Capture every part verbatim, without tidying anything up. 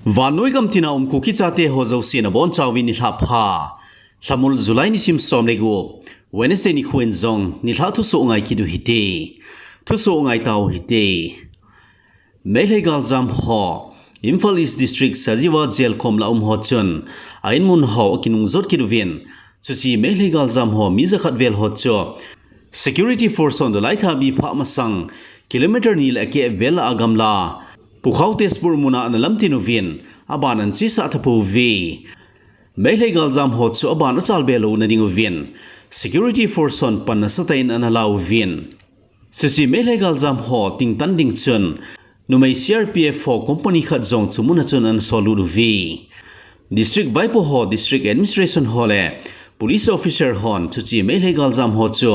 Vannoi gam tina um Kuki chate ho jouse nabonchauvin nilhah pha. Lhamul July nisim som le gup, Wednesday nikho in jong nilhah thusoh ngai kit u hite. Thusoh ngai tau hite. Meitei galjam ho Imphal East District Sajiwa Jail kom lah a um ho chun a inmun ho akinungjot kit uvin, chuche Meitei galjam ho mi jakhat vel ho chu security force hon dalai thabi phah masang kilometer ni le akeh vel a gamla Pukhao Tezpur muna ana lamtin uvin, aban ana chesah tapouve. Meitei galjam ho chu aban achalbe louna ding uvin security force hon pan nasatah in ana la uvin. Chuche Meitei galjam ho tingtan ding chun numei C R P F ho company khat jong chu muna chun ana sol lut uve. District vaipo ho, district administration ho le police officer hon chuche Meitei galjam ho chu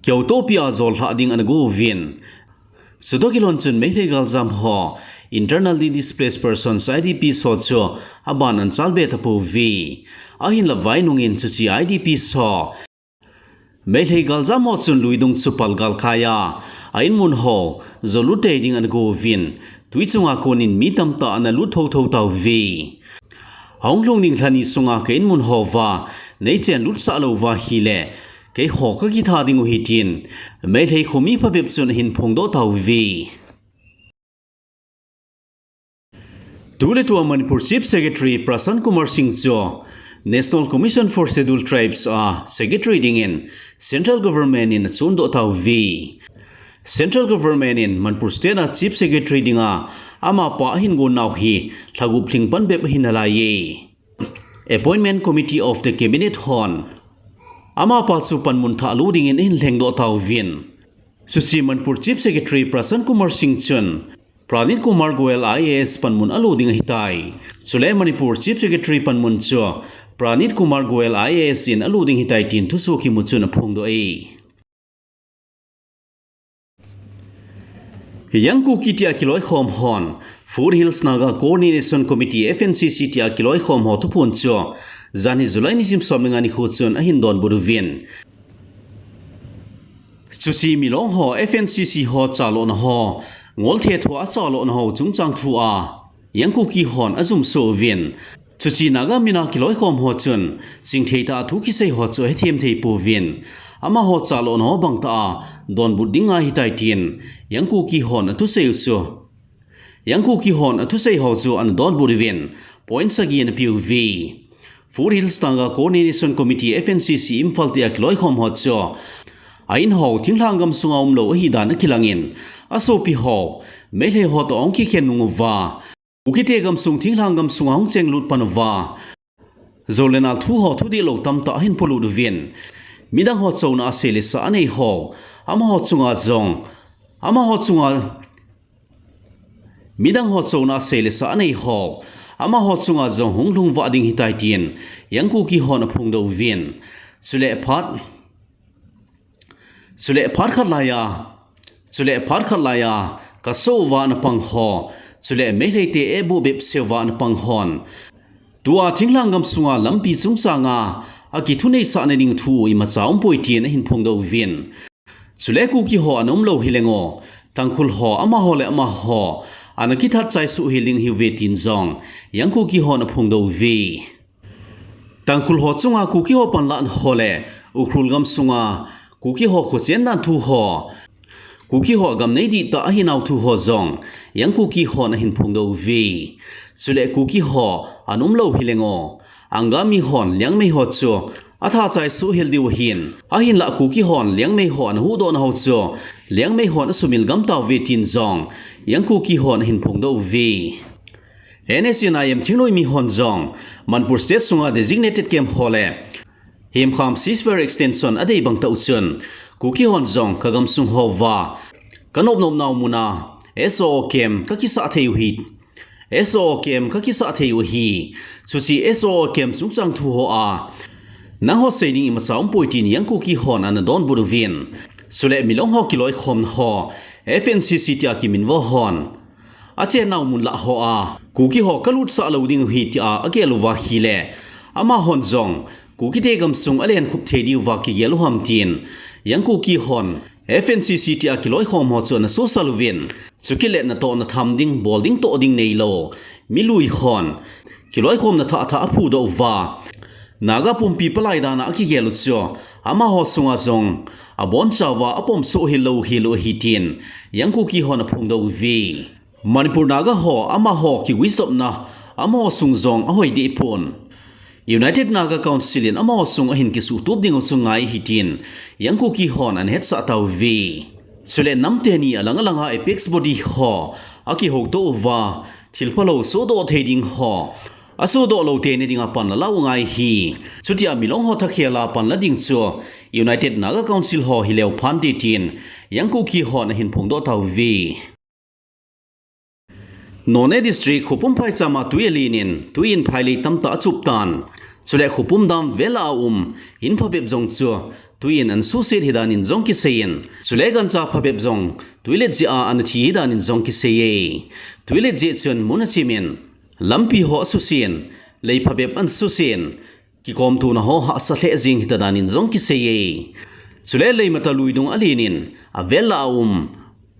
keutopi a jol lhah ding ana go uvin. Chutoh kilhon chun Meitei galjam ho, Internally Displaced Persons, I D Ps ho chu aban ana chalbe tapouve. Ahinla vainung in chuche I D Ps ho Meitei galjam ho chun luidung chu palgal kai a, a inmun ho jolut tei ding ana go uvin, tui chunga konin mi tamtah ana lut thotho tauve. Ahung lhung ding lhani sunga ka inmun ho va neichen lutsah lou uva ahile, keiho kakitha ding u ahi tin Meitei khomi phabep chun ahin phongdoh tauve. Tuletua Manipur Chief Secretary Prashant Kumar Singh chu National Commission for Scheduled Tribes a Secretary dingin Central Government in achondoh tauve. Central Government in Manipur State a Chief Secretary dinga amapa ahin gon nau hi lhagup lhingpan bep ahi nalaiye. Appointment Committee of the Cabinet hon amapa chu panmun thah lo dingin ahin lhengdoh tauvin. Chuche Manipur Chief Secretary Prashant Kumar Singh chun Pranit Kumar Goel I A S panmun alo ding ahitai. Chule Manipur Chief Secretary panmun chu Pranit Kumar Goel I A S in alo ding ahitai tin thusoh kimu chun aphongdoh e. Young Kuki tia kiloikhom hon Foothills Naga Coordination Committee, F N C C tia kiloikhom ho thuphon chu janhi July nisim som le nga nikho chun ahin donbut uvin. Chuche milong ho, F N C C ho chalona ho, ngolthe thua chalona ho chungchang thua Young Kuki hon ajumsoh uvin. Chuche Naga mina kiloikhom ho chun chingthei tah a thu kisei ho chu ahethem thei pouvin. Amaho chalona ho bangtah a donbut ding ahitai tin Young Kuki hon athusei u chu Young Kuki hon athusei ho chu ana donbut uvin, point sagi ana peuve. Foothills Naga Coordination Committee, F N C C, Imphal tia kiloikhom ho chu a in ho thinglhang gamsunga umlou ahidan akilangin, asopi ho Meitei ho toh ahung kikhen nung uva, Kukite gamsung thinglhang gamsunga hung chenglut pan uva, Jou le nal thu ho thudihlou tamtah ahin polut uvin. Midang ho chouna asei le sa anei ho, amaho chunga jong, amaho chunga, midang ho chouna asei le sa anei ho, amaho chunga jong hung lhung vah ding ahitai tin Young Kuki hon aphongdoh uvin. Chule phat Chule phat khat laiya, chule phat khat laiya, kaso uva ana pang ho, chule Meitei te ebu bep seuva ana pang hon, tua thinglhang gamsunga lampi chungchanga akithuneisah nading thu imacha umpoi tin ahin phongdoh uvin. Chule Kuki ho ana umlou hileng o, Tangkhul ho amaho le amaho ana kithat chai suh hel ding ahiuve tin jong Young Kuki hon aphongdoh uve. Tangkhul ho chunga Kuki ho panlahna ho le Ukhrul gamsunga Kuki ho khochen dan thu ho, Kuki ho gam nei dihtah ahinau thu ho jong Young Kuki hon ahin phongdoh uve. Chule Kuki ho ana umlou hileng o, Angami hon Liangmei ho chu atha chai suh hel diu ahin, ahinlah Kuki hon Liangmei ho ana huhdoh nau chu Liangmei hon asumil gam tauve tin jong Young Kuki hon ahin phongdoh uve. N S C N I M thingnoi mi hon jong Manipur State sunga designated camp ho le Hemkham ceasefire extension adei bangtah uchun, Kuki hon jong kagamsung houva kanopnop nau muna S O O camp kakisah thei u ahi, S O O camp kakisah thei u ahi. Chuche S O O camp chungchang thu hoa nangho sei ding imacha umpoi tin Young Kuki hon ana donbut uvin. Chule milong ho kiloikhomna ho F N C C tia kiminvo hon achen nau mun lah hoa Kuki ho kalutsah lou ding u ahi tia agel uva ahile, amahon jong Kukite gamsung alenkhup thei diuva kigel u ham tin Young Kuki hon F N C C tia kiloikhom ho chu ana sosal uvin, chukit le natoh natham ding, bol ding toh ding neilou milui hon kiloikhomna thah thah aphudoh uva, Naga pumpi palai dan a akigel u chu amaho sunga jong abonchauva apom soh hilou hilou ahi tin Young Kuki hon aphongdoh uve. Manipur Naga ho amaho kiguijopna amaho sung jong ahoi deh pon, United Naga Council in amaho sung ahin kisuhtup ding u chu ngai ahi tin Young Kuki hon ana hetsah tauve. Chule nam teni alang alang a apex body ho akihouto uva, thil phalou sohdoh thei ding ho asohdoh lou teni dinga pan alau ngai ahi. Chutia milong ho thakhel a pan la ding chu United Naga Council ho hileu phante tin Young Kuki hon ahin phongdoh tauve. Noney District khopum phaicham a tui alen in, tui in phailei tamtah achup tan. Chule khopum dam vel a um in phabep jong chu tui in ana suhset ahi dan in jong kisei in, chule gancha phabep jong tui let jeh a ana thi ahi dan in jong kisei e. Tui let jeh chun mun achim in, lampi ho asusen, lei phabep ana susen, kikomtona ho hahsa lheh jing hita dan in jong kisei e. Chule leimata lui dung alen in, avel a um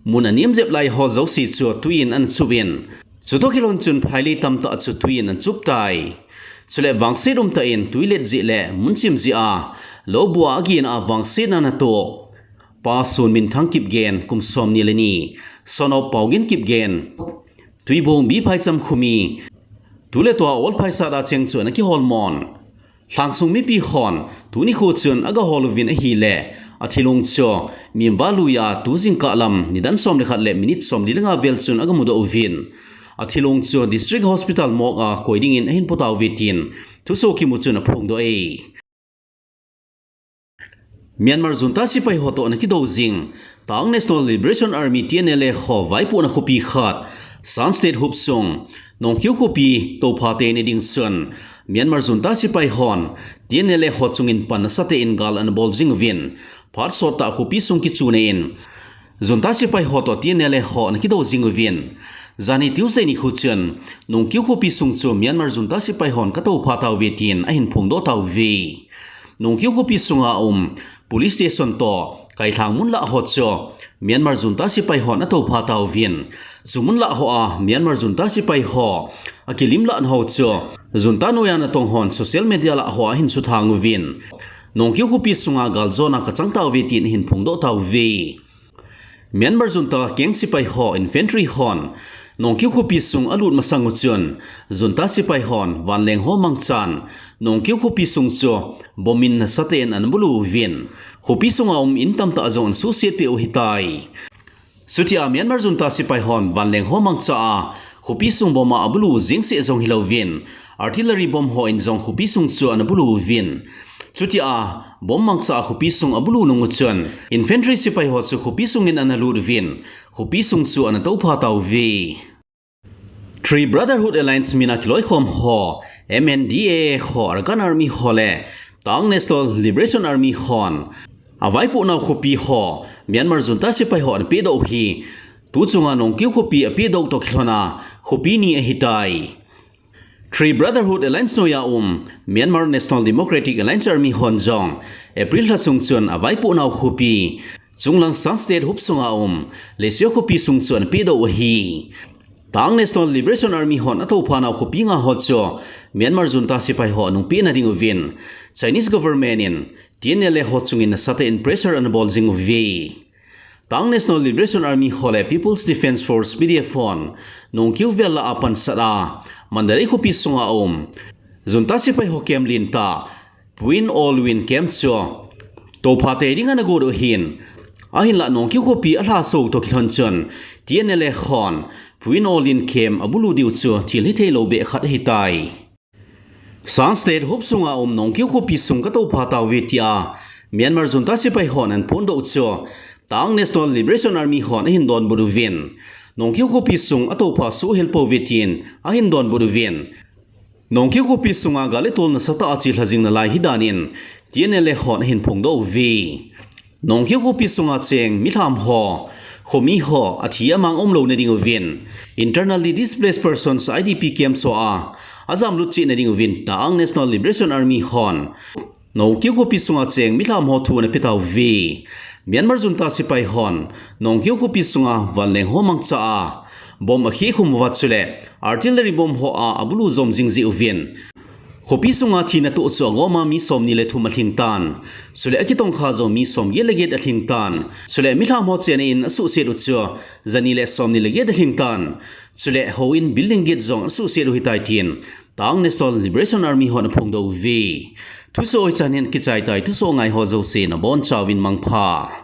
mun anem jep lai ho jouse chu tui in ana chup in, chutoh kilhon chun phailei tamtah chu tui in ana chup tai. Chule vangset umtah in tui let jeh le mun chim jeh a lou bua agin a vangsetna natoh Pa Sunminthang Kipgen, kum somni le ni, son of Paugin Kipgen, Tuibong B phaicham khomi, tuletua ol phaisat a cheng chu ana kiholmon. Lhangsung mipi hon tuni kho chun agahol uvin ahile, athilong chu Mimva lui a tu jingkah lam nidan som le khat le minute somli le nga vel chun agamudoh uvin, athilong chu District Hospital morgue a koi dingin ahin potauve tin thuso kimu chun aphongdoh e. Myanmar junta sepai ho toh ana kidou jing Ta'ang National Liberation Army, T N L A ho vaipohna khopi khat, Shan State hopsung Nongkeo khopi toupha teina ding chun Myanmar junta sepai hon T N L A ho chungin pan nasatah in gal ana bol jing uvin, phat sottah khopi sung kichuna in junta sepai ho toh T N L A ho ana kidou jing uvin, janhi Tuesday nikho chun Nongkeo khopi sung chu Myanmar junta sepai hon katoupha tauve tin ahin phongdoh tauve. Nongkeo khopi sunga um police station toh kailhang mun lah ho chu Myanmar junta sepai hon atoupha tauvin, chu mun lah hoa Myanmar junta sepai ho akilim lahna ho chu junta noiya natong hon social media lah hoa ahin suthang uvin, Nongkeo khopi sunga galjona kachang tauve tin ahin phongdoh tauve. Myanmar junta keng sepai ho, infantry hon Nongkeo khopi sung alut masang u chun junta sepai hon vanleng ho mangchan Nongkeo khopi sung chu bomb in nasatah in ana bulu uvin, khopi sunga um in tamtah jong ana suhset peh u ahitai. Chutia Myanmar junta sepai hon vanleng ho mangcha a khopi sung bomb a abulu jeng seh jong hilouvin, artillery bomb hon jong khopi sung chu ana bulu uvin. Chutia bomb mangcha a khopi sung abulu nung u chun infantry sepai ho chu khopi sungin ana lut uvin, khopi sung chu ana toupha tauve. Three Brotherhood Alliance mina kiloikhom ho, M N D A A ho, Arakan Army ho le Ta'ang National Liberation Army hon avaipohnau khopi ho Myanmar junta sepai ho ana pehdoh u hi, tu chunga Nongkeo khopi apehdoh toh kilhona khopi ni ahitai. Three Brotherhood Alliance noiya um Myanmar National Democratic Alliance Army hon jong April lha sung chun avaipohnau khopi, chunglang Shan State hopsunga um Leshio khopi sung chu ana pehdoh u ahi. Ta'ang National Liberation Army hon atouphanau khopi nga ho chu Myanmar junta sepai ho anungpeh na ding uvin, Chinese government in T N L A ho chungin nasatah in pressure ana bol jing uve. Ta'ang National Liberation Army ho le People's Defence Force, P D F hon Nongkeo vel lah a pansat a Mandalay khopi sunga um junta sepai ho camp lentah Pyin Oo Lwin camp chu toupha tei ding ana got u ahin, ahinlah Nongkeo khopi alhaso toh kilhon chun T N L A hon Pyin Oo Lwin camp abulu diu chu thil hithei lou beh khat ahitai. Shan State hopsunga um Nongkeo khopi sung katoupha tauve tia Myanmar junta sepai hon ana phondoh u chu Ta'ang National Liberation Army hon ahin donbut uvin, Nongkeo khopi sung atoupha soh hel pouve tin ahin donbut uvin, Nongkeo khopi sunga gal le tol nasatah a chelha jing nalai ahi danin T N L A hon ahin phongdoh uve. Nongkeo khopi sunga cheng milham ho, khomi ho, athi amang umlou na ding uvin, Internally Displaced Persons, I D P camps ho a ajamlut cheh na ding uvin Ta'ang National Liberation Army hon Nongkeo khopi sunga cheng milham ho thu ana pe tauve. Myanmar junta sepai hon Nongkeo khopi sunga vanleng ho mangcha a bomb akhikhum uva chule artillery bomb ho a abulu jom jing jeh uvin khopi sunga thina toh chu agoma mi somni le thum alhing tan. Chule akitongkha jong mi somget le get alhing tan. Chule milham ho chenna in asuhset u chu jani le somni le get alhing tan. Chule houin building get jong asuhset u ahitai tin Ta'ang National Liberation Army hon aphongdoh uve. Thusoh hichan hin kichai tai, thusoh ngai ho jouse nabonchauvin mangpha.